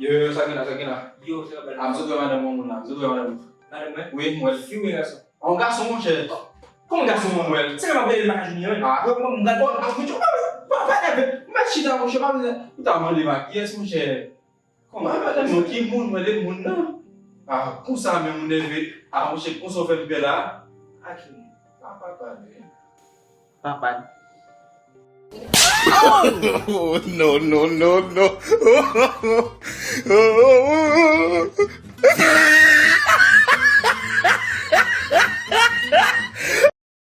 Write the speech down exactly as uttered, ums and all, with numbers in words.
Yo, yo, sa gen la, sa gen la. Yo, se la bèl. Ah, m sot wè madanm yon moun la, m sot wè madanm. Madanm mwen? Wi, m wè l. Fi oubyen gason? Yon gason, monchè. Kòman gason mwen wè l? Se kòman m rele Mac Junior, wi. Ah, kòman m gade? Bon, ah, monchè, pa, pa, pa nève. M mèt chita, monchè, pa bezwen. Ou ta mande Mac, kiyès, monchè? Kòman, madanm, non, ki moun, mwen, de moun nan? Ah, konsa menm, ou nève. Ah, monchè, konsa w fè m pè la. A ki moun? Ah, papa, wi. Papa. Oh, no, no, no, no.